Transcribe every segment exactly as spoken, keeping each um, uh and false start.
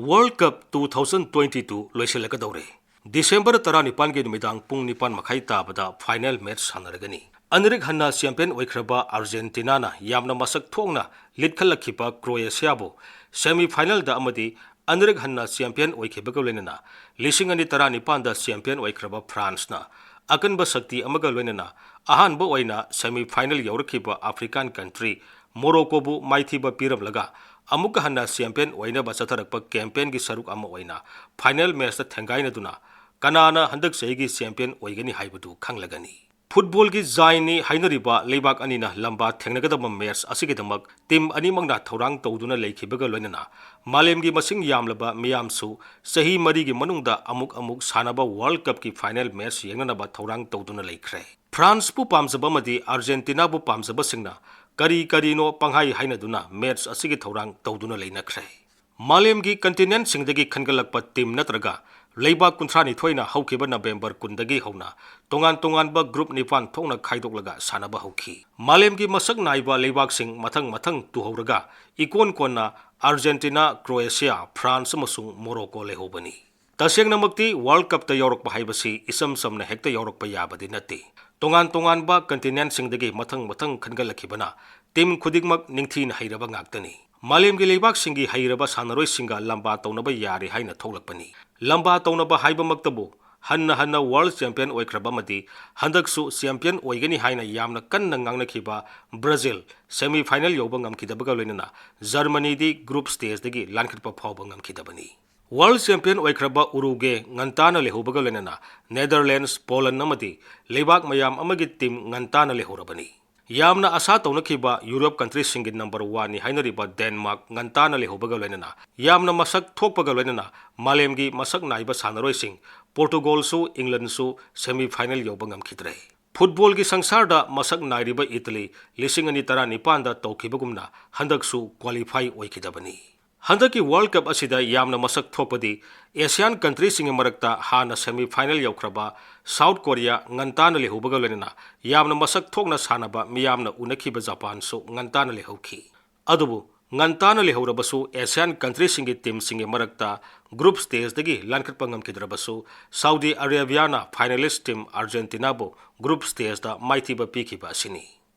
World Cup two thousand twenty two ꯂꯣꯏꯁꯤꯜꯂꯛꯀꯗꯧꯔꯦ꯫ December ꯇꯔꯥꯅꯤꯄꯥꯟꯒꯤ ꯅꯨꯃꯤꯗꯥꯡ ꯄꯨꯡ ꯅꯤꯄꯥꯟ ꯃꯈꯥꯏ ꯇꯥꯕꯗ final match ꯁꯥꯟꯅꯔꯒꯅꯤ꯫ ꯑꯅꯤꯔꯛ ꯍꯟꯅ champion ꯑꯣꯏꯈ꯭ꯔꯕ ꯑꯥꯔꯖꯦꯟꯇꯤꯅꯥꯅ ꯌꯥꯝꯅ ꯃꯁꯛ ꯊꯣꯛꯅ ꯂꯤꯠꯈꯠꯂꯛꯈꯤꯕ ꯀ꯭ꯔꯣꯑꯦꯁꯤꯌꯥꯕꯨ semi finalꯗ ꯑꯃꯗꯤ ꯑꯅꯤꯔꯛ ꯍꯟꯅ champion ꯑꯣꯏꯈꯤꯕꯒ ꯂꯣꯏꯅꯅ ꯂꯤꯁꯤꯡ ꯑꯅꯤ ꯇꯔꯥꯅꯤꯄꯥꯟꯗ champion ꯑꯣꯏꯈ꯭ꯔꯕ ꯐ꯭ꯔꯥꯟꯁꯅ ꯑꯀꯟꯕ ꯁꯛꯇꯤ ꯑꯃꯒ ꯂꯣꯏꯅꯅ ꯑꯍꯥꯟꯕ ꯑꯣꯏꯅ semi final ꯌꯧꯔꯛꯈꯤꯕ ꯑꯐ꯭ꯔꯤꯀꯥꯟ country ꯃꯣꯔꯣꯀꯣꯕꯨ ꯃꯥꯏꯊꯤꯕ ꯄꯤꯔꯝꯂꯒ ꯑꯃꯨꯛꯀ ꯍꯟꯅ champion ꯑꯣꯏꯅꯕ ꯆꯠꯊꯔꯛꯄ campaignꯒꯤ ꯁꯔꯨꯛ ꯑꯃ ꯑꯣꯏꯅ final matchꯇ ꯊꯦꯡꯒꯥꯏꯅꯗꯨꯅ ꯀꯅꯥꯅ ꯍꯟꯗꯛ ꯆꯍꯤꯒꯤ champion ꯑꯣꯏꯒꯅꯤ ꯍꯥꯏꯕꯗꯨ ꯈꯪꯂꯒꯅꯤ꯫ Footballꯒꯤ ꯖꯥꯏꯟꯅꯤ ꯍꯥꯏꯅꯔꯤꯕ ꯂꯩꯕꯥꯛ ꯑꯅꯤꯅ ꯂꯝꯕꯥ ꯊꯦꯡꯅꯒꯗꯕ match ꯑꯁꯤꯒꯤꯗꯃꯛ team ꯑꯅꯤꯃꯛꯅ ꯊꯧꯔꯥꯡ ꯇꯧꯗꯨꯅ ꯂꯩꯈꯤꯕꯒ ꯂꯣꯏꯅꯅ ꯃꯥꯂꯦꯝꯒꯤ ꯃꯁꯤꯡ ꯌꯥꯝꯂꯕ ꯃꯤꯌꯥꯝꯁꯨ ꯆꯍꯤ ꯃꯔꯤꯒꯤ ꯃꯅꯨꯡꯗ ꯑꯃꯨꯛ ꯑꯃꯨꯛ ꯁꯥꯟꯅꯕ World Cupꯀꯤ final match ꯌꯦꯡꯅꯅꯕ ꯊꯧꯔꯥꯡ ꯇꯧꯗꯨꯅ ꯂꯩꯈ꯭ꯔꯦ꯫ ꯐ꯭ꯔꯥꯟꯁꯄꯨ ꯄꯥꯝꯖꯕ ꯑꯃꯗꯤ ꯑꯥꯔꯖꯦꯟꯇꯤꯅꯥꯕꯨ ꯄꯥꯝꯖꯕꯁꯤꯡꯅ ꯀꯔꯤ ꯀꯔꯤꯅꯣ ꯄꯪꯍꯥꯏ ꯍꯥꯏꯅꯗꯨꯅ match ꯑꯁꯤꯒꯤ ꯊꯧꯔꯥꯡ ꯇꯧꯗꯨꯅ ꯂꯩꯅꯈ꯭ꯔꯦ꯫ ꯃꯥꯂꯦꯝꯒꯤ continentꯁꯤꯡꯗꯒꯤ ꯈꯟꯒꯠꯂꯛꯄ team ꯅꯠꯇ꯭ꯔꯒ ꯂꯩꯕꯥꯛ ꯀꯨꯟꯊ꯭ꯔꯥꯅꯤꯊꯣꯏꯅ ꯍꯧꯈꯤꯕ November ꯀꯨꯟꯗꯒꯤ ꯍꯧꯅ ꯇꯣꯉꯥꯟ ꯇꯣꯉꯥꯟꯕ group ꯅꯤꯄꯥꯟ ꯊꯣꯛꯅ ꯈꯥꯏꯗꯣꯛꯂꯒ ꯁꯥꯟꯅꯕ ꯍꯧꯈꯤ꯫ ꯃꯥꯂꯦꯝꯒꯤ ꯃꯁꯛ ꯅꯥꯏꯕ ꯂꯩꯕꯥꯛꯁꯤꯡ ꯃꯊꯪ ꯃꯊꯪ ꯇꯨꯍꯧꯔꯒ ꯏꯀꯣꯟ ꯀꯣꯟꯅ ꯑꯥꯔꯖꯦꯟꯇꯤꯅꯥ, ꯀ꯭ꯔꯣꯑꯦꯁꯤꯌꯥ, ꯐ꯭ꯔꯥꯟꯁ ꯑꯃꯁꯨꯡ ꯃꯣꯔꯣꯀꯣ ꯂꯩꯍꯧꯕꯅꯤ꯫ ꯇꯁꯦꯡꯅꯃꯛꯇꯤ World Cupꯇ ꯌꯥꯎꯔꯛꯄ ꯍꯥꯏꯕꯁꯤ ꯏꯆꯝ ꯆꯝꯅ ꯍꯦꯛꯇ ꯌꯥꯎꯔꯛꯄ ꯌꯥꯕꯗꯤ ꯅꯠꯇꯦ꯫ ꯇꯣꯉꯥꯟ ꯇꯣꯉꯥꯟꯕ continentꯁꯤꯡꯗꯒꯤ ꯃꯊꯪ ꯃꯊꯪ ꯈꯟꯒꯠꯂꯛꯈꯤꯕꯅ team ꯈꯨꯗꯤꯡꯃꯛ ꯅꯤꯡꯊꯤꯅ ꯍꯩꯔꯕ ꯉꯥꯛꯇꯅꯤ꯫ ꯃꯥꯂꯦꯝꯒꯤ ꯂꯩꯕꯥꯛꯁꯤꯡꯒꯤ ꯍꯩꯔꯕ ꯁꯥꯟꯅꯔꯣꯏꯁꯤꯡꯒ ꯂꯝꯕꯥ ꯇꯧꯅꯕ ꯌꯥꯔꯦ ꯍꯥꯏꯅ ꯊꯣꯛꯂꯛꯄꯅꯤ꯫ ꯂꯝꯕꯥ ꯇꯧꯅꯕ ꯍꯥꯏꯕꯃꯛꯇꯕꯨ ꯍꯟꯅ ꯍꯟꯅ world champion ꯑꯣꯏꯈ꯭ꯔꯕ ꯑꯃꯗꯤ ꯍꯟꯗꯛꯁꯨ champion ꯑꯣꯏꯒꯅꯤ ꯍꯥꯏꯅ ꯌꯥꯝꯅ ꯀꯟꯅ ꯉꯥꯡꯅꯈꯤꯕ ꯕ꯭ꯔꯥꯖꯤꯜ semi final ꯌꯧꯕ ꯉꯝꯈꯤꯗꯕꯒ ꯂꯣꯏꯅꯅ ꯖꯔꯃꯅꯤꯗꯤ group stageꯗꯒꯤ ꯂꯥꯟꯈꯠꯄ ꯐꯥꯎꯕ ꯉꯝꯈꯤꯗꯕꯅꯤ꯫ World champion ꯑꯣꯏꯈ꯭ꯔꯕ ꯎꯔꯨꯒꯦ ꯉꯟꯇꯥꯅ ꯂꯩꯍꯧꯕꯒ ꯂꯣꯏꯅꯅ ꯅꯦꯗꯔꯂꯦꯟꯁ, ꯄꯣꯂꯟ ꯑꯃꯗꯤ ꯂꯩꯕꯥꯛ ꯃꯌꯥꯝ ꯑꯃꯒꯤ team ꯉꯟꯇꯥꯅ ꯂꯩꯍꯧꯔꯕꯅꯤ꯫ ꯌꯥꯝꯅ ꯑꯁꯥ ꯇꯧꯅꯈꯤꯕ ꯌꯨꯔꯣꯞ countryꯁꯤꯡꯒꯤ number oneꯅꯤ ꯍꯥꯏꯅꯔꯤꯕ ꯗꯦꯟꯃꯥꯔꯛ ꯉꯟꯇꯥꯅ ꯂꯩꯍꯧꯕꯒ ꯂꯣꯏꯅꯅ ꯌꯥꯝꯅ ꯃꯁꯛ ꯊꯣꯛꯄꯒ ꯂꯣꯏꯅꯅ ꯃꯥꯂꯦꯝꯒꯤ ꯃꯁꯛ ꯅꯥꯏꯕ ꯁꯥꯟꯅꯔꯣꯏꯁꯤꯡ ꯄꯣꯔꯇꯨꯒꯜꯁꯨ ꯏꯪꯂꯟꯁꯨ semi final ꯌꯧꯕ ꯉꯝꯈꯤꯗ꯭ꯔꯦ꯫ Footballꯒꯤ ꯁꯪꯁꯥꯔꯗ ꯃꯁꯛ ꯅꯥꯏꯔꯤꯕ ꯏꯇꯂꯤ ꯂꯤꯁꯤꯡ ꯑꯅꯤ ꯇꯔꯥꯅꯤꯄꯥꯟꯗ ꯇꯧꯈꯤꯕꯒꯨꯝꯅ ꯍꯟꯗꯛꯁꯨ qualify ꯑꯣꯏꯈꯤꯗꯕꯅꯤ꯫ ꯍꯟꯗꯛꯀꯤ World Cup ꯑꯁꯤꯗ ꯌꯥꯝꯅ ꯃꯁꯛ ꯊꯣꯛꯄꯗꯤ Asian countryꯁꯤꯡꯒꯤ ꯃꯔꯛꯇ ꯍꯥꯟꯅ semi final ꯌꯧꯈ꯭ꯔꯕ South Korea ꯉꯟꯇꯥꯅ ꯂꯩꯍꯧꯕꯒ ꯂꯣꯏꯅꯅ ꯌꯥꯝꯅ ꯃꯁꯛ ꯊꯣꯛꯅ ꯁꯥꯟꯅꯕ ꯃꯤꯌꯥꯝꯅ ꯎꯅꯈꯤꯕ ꯖꯄꯥꯟꯁꯨ ꯉꯟꯇꯥꯅ ꯂꯩꯍꯧꯈꯤ꯫ ꯑꯗꯨꯕꯨ ꯉꯟꯇꯥꯅ ꯂꯩꯍꯧꯔꯕꯁꯨ ꯑꯦꯁꯤꯌꯥꯟ ꯀꯟꯇ꯭ꯔꯤꯁꯤꯡꯒꯤ ꯇꯤꯝꯁꯤꯡꯒꯤ ꯃꯔꯛꯇ group ꯁ꯭ꯇꯦꯖꯇꯒꯤ ꯂꯥꯟꯈꯠꯄ ꯉꯝꯈꯤꯗ꯭ꯔꯕꯁꯨ Saudi ꯑꯔꯦꯕꯤꯌꯥꯅ finalise team ꯑꯥꯔꯖꯦꯟꯇꯤꯅꯥꯕꯨ group ꯁ꯭ꯇꯦꯖꯇ ꯃꯥꯏꯊꯤꯕ ꯄꯤꯈꯤꯕ ꯑꯁꯤꯅꯤ꯫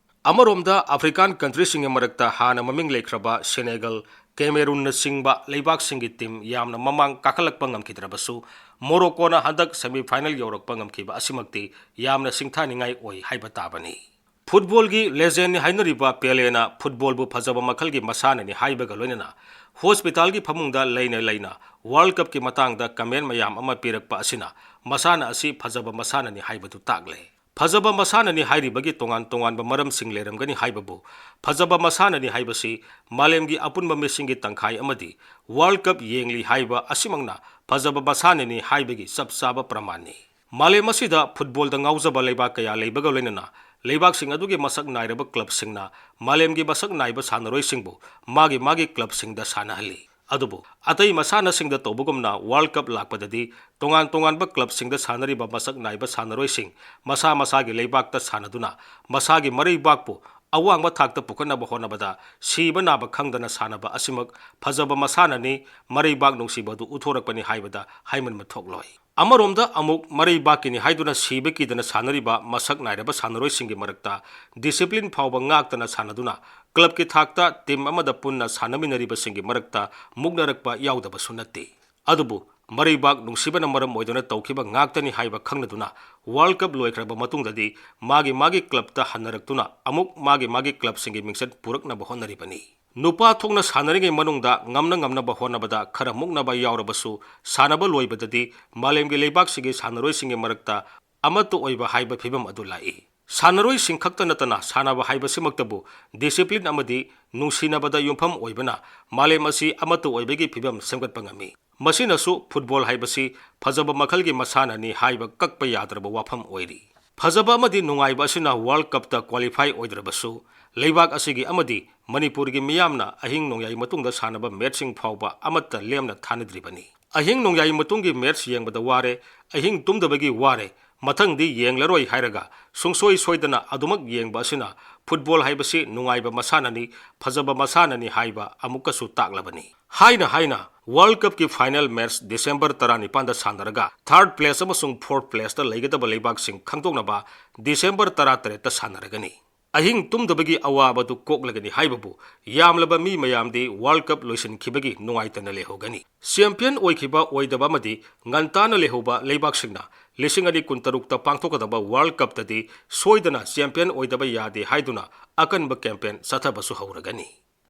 ꯑꯃꯔꯣꯝꯗ ꯑꯐ꯭ꯔꯤꯀꯥꯟ ꯀꯟꯇ꯭ꯔꯤꯁꯤꯡꯒꯤ ꯃꯔꯛꯇ ꯍꯥꯟꯅ ꯃꯃꯤꯡ ꯂꯩꯈ꯭ꯔꯕ ꯁꯦꯅꯦꯒꯜ, ꯀꯦꯃꯦꯔꯨꯟꯅꯆꯤꯡꯕ ꯂꯩꯕꯥꯛꯁꯤꯡꯒꯤ ꯇꯤꯝ ꯌꯥꯝꯅ ꯃꯃꯥꯡ ꯀꯥꯈꯠꯂꯛꯄ ꯉꯝꯈꯤꯗ꯭ꯔꯕꯁꯨ ꯃꯣꯔꯣꯀꯣꯅ ꯍꯟꯗꯛ ꯁꯦꯃꯤ ꯐꯥꯏꯅꯦꯜ ꯌꯧꯔꯛꯄ ꯉꯝꯈꯤꯕ ꯑꯁꯤꯃꯛꯇꯤ ꯌꯥꯝꯅ ꯁꯤꯡꯊꯥꯅꯤꯡꯉꯥꯏ ꯑꯣꯏ ꯍꯥꯏꯕ ꯇꯥꯕꯅꯤ꯫ ꯐꯨꯠꯕꯣꯜꯒꯤ ꯂꯦꯖꯦꯟꯅꯤ ꯍꯥꯏꯅꯔꯤꯕ ꯄꯦꯂꯦꯅ ꯐꯨꯠꯕꯣꯜꯕꯨ ꯐꯖꯕ ꯃꯈꯜꯒꯤ ꯃꯁꯥꯟꯅꯅꯤ ꯍꯥꯏꯕꯒ ꯂꯣꯏꯅꯅ ꯍꯣꯁꯄꯤꯇꯥꯜꯒꯤ ꯐꯃꯨꯡꯗ ꯂꯩꯅ ꯂꯩꯅ ꯋꯥꯔꯜ ꯀꯞꯀꯤ ꯃꯇꯥꯡꯗ ꯀꯃꯦꯟ ꯃꯌꯥꯝ ꯑꯃ ꯄꯤꯔꯛꯄ ꯑꯁꯤꯅ ꯃꯁꯥꯟꯅ ꯑꯁꯤ ꯐꯖꯕ ꯃꯁꯥꯟꯅꯅꯤ ꯍꯥꯏꯕꯗꯨ ꯇꯥꯛꯂꯦ꯫ ꯐꯖꯕ ꯃꯁꯥꯟꯅꯅꯤ ꯍꯥꯏꯔꯤꯕꯒꯤ ꯇꯣꯉꯥꯟ ꯇꯣꯉꯥꯟꯕ ꯃꯔꯝꯁꯤꯡ ꯂꯩꯔꯝꯒꯅꯤ ꯍꯥꯏꯕꯕꯨ, ꯐꯖꯕ ꯃꯁꯥꯟꯅꯅꯤ ꯍꯥꯏꯕꯁꯤ ꯃꯥꯂꯦꯝꯒꯤ ꯑꯄꯨꯟꯕ ꯃꯤꯁꯤꯡꯒꯤ ꯇꯪꯈꯥꯏ ꯑꯃꯗꯤ ꯋꯥꯔꯜ ꯀꯞ ꯌꯦꯡꯂꯤ ꯍꯥꯏꯕ ꯑꯁꯤꯃꯛꯅ ꯐꯖꯕ ꯃꯁꯥꯟꯅꯅꯤ ꯍꯥꯏꯕꯒꯤ ꯆꯞ ꯆꯥꯕ ꯄ꯭ꯔꯃꯥꯟꯅꯤ꯫ ꯃꯥꯂꯦꯝ ꯑꯁꯤꯗ ꯐꯨꯠꯕꯣꯜꯗ ꯉꯥꯎꯖꯕ ꯂꯩꯕꯥꯛ ꯀꯌꯥ ꯂꯩꯕꯒ ꯂꯣꯏꯅꯅ ꯂꯩꯕꯥꯛꯁꯤꯡ ꯑꯗꯨꯒꯤ ꯃꯁꯛ ꯅꯥꯏꯔꯕ ꯀ꯭ꯂꯕꯁꯤꯡꯅ ꯃꯥꯂꯦꯝꯒꯤ ꯃꯁꯛ ꯅꯥꯏꯕ ꯁꯥꯟꯅꯔꯣꯏꯁꯤꯡꯕꯨ ꯃꯥꯒꯤ ꯃꯥꯒꯤ ꯀ꯭ꯂꯕꯁꯤꯡꯗ ꯁꯥꯟꯅꯍꯜꯂꯤ꯫ ꯑꯗꯨꯕꯨ ꯑꯇꯩ ꯃꯁꯥꯟꯅꯁꯤꯡꯗ ꯇꯧꯕꯒꯨꯝꯅ ꯋꯥꯔꯜ ꯀꯞ ꯂꯥꯛꯄꯗꯗꯤ ꯇꯣꯉꯥꯟ ꯇꯣꯉꯥꯟꯕ ꯀ꯭ꯂꯕꯁꯤꯡꯗ ꯁꯥꯟꯅꯔꯤꯕ ꯃꯁꯛ ꯅꯥꯏꯕ ꯁꯥꯟꯅꯔꯣꯏꯁꯤꯡ ꯃꯁꯥ ꯃꯁꯥꯒꯤ ꯂꯩꯕꯥꯛꯇ ꯁꯥꯟꯅꯗꯨꯅ ꯃꯁꯥꯒꯤ ꯃꯔꯩꯕꯥꯛꯄꯨ ꯑꯋꯥꯡꯕ ꯊꯥꯛꯇ ꯄꯨꯈꯠꯅꯕ ꯍꯣꯠꯅꯕꯗ ꯁꯤꯕ ꯅꯥꯕ ꯈꯪꯗꯅ ꯁꯥꯟꯅꯕ ꯑꯁꯤꯃꯛ ꯐꯖꯕ ꯃꯁꯥꯟꯅꯅꯤ, ꯃꯔꯩꯕꯥꯛ ꯅꯨꯡꯁꯤꯕ ꯑꯗꯨ ꯎꯠꯊꯣꯔꯛꯄꯅꯤ ꯍꯥꯏꯕꯗ ꯍꯥꯏꯃꯟꯕ ꯊꯣꯛꯂꯣꯏ꯫ ꯑꯃꯔꯣꯝꯗ ꯑꯃꯨꯛ ꯃꯔꯩꯕꯥꯛꯀꯤꯅꯤ ꯍꯥꯏꯗꯨꯅ ꯁꯤꯕ ꯀꯤꯗꯅ ꯁꯥꯟꯅꯔꯤꯕ ꯃꯁꯛ ꯅꯥꯏꯔꯕ ꯁꯥꯟꯅꯔꯣꯏꯁꯤꯡꯒꯤ ꯃꯔꯛꯇ ꯗꯤꯁꯤꯄ꯭ꯂꯤꯟ ꯐꯥꯎꯕ ꯉꯥꯛꯇꯅ ꯁꯥꯟꯅꯗꯨꯅ ꯀ꯭ꯂꯕꯀꯤ ꯊꯥꯛꯇ ꯇꯤꯝ ꯑꯃꯗ ꯄꯨꯟꯅ ꯁꯥꯟꯅꯃꯤꯟꯅꯔꯤꯕꯁꯤꯡꯒꯤ ꯃꯔꯛꯇ ꯃꯨꯛꯅꯔꯛꯄ ꯌꯥꯎꯗꯕꯁꯨ ꯅꯠꯇꯦ꯫ ꯑꯗꯨꯕꯨ ꯃꯔꯩꯕꯥꯛ ꯅꯨꯡꯁꯤꯕꯅ ꯃꯔꯝ ꯑꯣꯏꯗꯨꯅ ꯇꯧꯈꯤꯕ ꯉꯥꯛꯇꯅꯤ ꯍꯥꯏꯕ ꯈꯪꯂꯗꯨꯅ ꯋꯥꯔꯜ ꯀꯞ ꯂꯣꯏꯈ꯭ꯔꯕ ꯃꯇꯨꯡꯗꯗꯤ ꯃꯥꯒꯤ ꯃꯥꯒꯤ ꯀ꯭ꯂꯕꯇ ꯍꯟꯅꯔꯛꯇꯨꯅ ꯑꯃꯨꯛ ꯃꯥꯒꯤ ꯃꯥꯒꯤ ꯀ꯭ꯂꯕꯁꯤꯡꯒꯤ ꯃꯤꯡꯆꯠ ꯄꯨꯔꯛꯅꯕ ꯍꯣꯠꯅꯔꯤꯕꯅꯤ꯫ ꯅꯨꯄꯥ ꯊꯣꯛꯅ ꯁꯥꯟꯅꯔꯤꯉꯩ ꯃꯅꯨꯡꯗ ꯉꯝꯅ ꯉꯝꯅꯕ ꯍꯣꯠꯅꯕꯗ ꯈꯔ ꯃꯨꯛꯅꯕ ꯌꯥꯎꯔꯕꯁꯨ ꯁꯥꯟꯅꯕ ꯂꯣꯏꯕꯗꯗꯤ ꯃꯥꯂꯦꯝꯒꯤ ꯂꯩꯕꯥꯛꯁꯤꯡꯒꯤ ꯁꯥꯟꯅꯔꯣꯏꯁꯤꯡꯒꯤ ꯃꯔꯛꯇ ꯑꯃꯠꯇ ꯑꯣꯏꯕ ꯍꯥꯏꯕ ꯐꯤꯕꯝ ꯑꯗꯨ ꯂꯥꯛꯏ꯫ ꯁꯥꯟꯅꯔꯣꯏꯁꯤꯡ ꯈꯛꯇ ꯅꯠꯇꯅ ꯁꯥꯟꯅꯕ ꯍꯥꯏꯕꯁꯤꯃꯛꯇꯕꯨ ꯗꯤꯁꯤꯄ꯭ꯂꯤꯟ ꯑꯃꯗꯤ ꯅꯨꯡꯁꯤꯅꯕꯗ ꯌꯨꯝꯐꯝ ꯑꯣꯏꯕꯅ ꯃꯥꯂꯦꯝ ꯑꯁꯤ ꯑꯃꯠꯇ ꯑꯣꯏꯕꯒꯤ ꯐꯤꯕꯝ ꯁꯦꯝꯒꯠꯄ ꯉꯝꯃꯤ꯫ ꯃꯁꯤꯅꯁꯨ ꯐꯨꯠꯕꯣꯜ ꯍꯥꯏꯕꯁꯤ ꯐꯖꯕ ꯃꯈꯜꯒꯤ ꯃꯁꯥꯟꯅꯅꯤ ꯍꯥꯏꯕ ꯀꯛꯄ ꯌꯥꯗ꯭ꯔꯕ ꯋꯥꯐꯝ ꯑꯣꯏꯔꯤ꯫ ꯐꯖꯕ ꯑꯃꯗꯤ ꯅꯨꯡꯉꯥꯏꯕ ꯑꯁꯤꯅ ꯋꯥꯔꯜ ꯀꯞꯇ ꯀ꯭ꯋꯥꯂꯤꯐꯥꯏ ꯑꯣꯏꯗ꯭ꯔꯕꯁꯨ, ꯂꯩꯕꯥꯛ ꯑꯁꯤꯒꯤ ꯑꯃꯗꯤ ꯃꯅꯤꯄꯨꯔꯒꯤ ꯃꯤꯌꯥꯝꯅ ꯑꯍꯤꯡ ꯅꯣꯡꯌꯥꯏ ꯃꯇꯨꯡꯗ ꯁꯥꯟꯅꯕ ꯃꯦꯠꯁꯁꯤꯡ ꯐꯥꯎꯕ ꯑꯃꯠꯇ ꯂꯦꯝꯅ ꯊꯥꯅꯗ꯭ꯔꯤꯕꯅꯤ꯫ ꯑꯍꯤꯡ ꯅꯣꯡꯌꯥꯏ ꯃꯇꯨꯡꯒꯤ ꯃꯦꯠꯁ ꯌꯦꯡꯕꯗ ꯋꯥꯔꯦ, ꯑꯍꯤꯡ ꯇꯨꯝꯗꯕꯒꯤ ꯋꯥꯔꯦ, ꯃꯊꯪꯗꯤ ꯌꯦꯡꯂꯔꯣꯏ ꯍꯥꯏꯔꯒ ꯁꯨꯡꯁꯣꯏ ꯁꯣꯏꯗꯅ ꯑꯗꯨꯃꯛ ꯌꯦꯡꯕ ꯑꯁꯤꯅ ꯐꯨꯠꯕꯣꯜ ꯍꯥꯏꯕꯁꯤ ꯅꯨꯡꯉꯥꯏꯕ ꯃꯁꯥꯟꯅꯅꯤ, ꯐꯖꯕ ꯃꯁꯥꯟꯅꯅꯤ ꯍꯥꯏꯕ ꯑꯃꯨꯛꯀꯁꯨ ꯇꯥꯛꯂꯕꯅꯤ꯫ ꯍꯥꯏꯅ ꯍꯥꯏꯅ World Cupꯀꯤ final match December ꯇꯔꯥꯅꯤꯄꯥꯟꯗ ꯁꯥꯟꯅꯔꯒ third place ꯑꯃꯁꯨꯡ fourth placeꯇ ꯂꯩꯒꯗꯕ ꯂꯩꯕꯥꯛꯁꯤꯡ ꯈꯪꯗꯣꯛꯅꯕ December ꯇꯔꯥꯇꯔꯦꯠꯇ ꯁꯥꯟꯅꯔꯒꯅꯤ꯫ ꯑꯍꯤꯡ ꯇꯨꯝꯗꯕꯒꯤ ꯑꯋꯥꯕꯗꯨ ꯀꯣꯛꯂꯒꯅꯤ ꯍꯥꯏꯕꯕꯨ ꯌꯥꯝꯂꯕ ꯃꯤ ꯃꯌꯥꯝꯗꯤ World Cup ꯂꯣꯏꯁꯤꯟꯈꯤꯕꯒꯤ ꯅꯨꯡꯉꯥꯏꯇꯅ ꯂꯩꯍꯧꯒꯅꯤ꯫ Champion ꯑꯣꯏꯈꯤꯕ ꯑꯣꯏꯗꯕ ꯑꯃꯗꯤ ꯉꯟꯇꯥꯅ ꯂꯩꯍꯧꯕ ꯂꯩꯕꯥꯛꯁꯤꯡꯅ ꯂꯤꯁꯤꯡ ꯑꯅꯤ ꯀꯨꯟꯇꯔꯨꯛꯇ ꯄꯥꯡꯊꯣꯛꯀꯗꯕ World Cupꯇꯗꯤ ꯁꯣꯏꯗꯅ champion ꯑꯣꯏꯗꯕ ꯌꯥꯗꯦ ꯍꯥꯏꯗꯨꯅ ꯑꯀꯟꯕ campaign ꯆꯠꯊꯕꯁꯨ ꯍꯧꯔꯒꯅꯤ꯫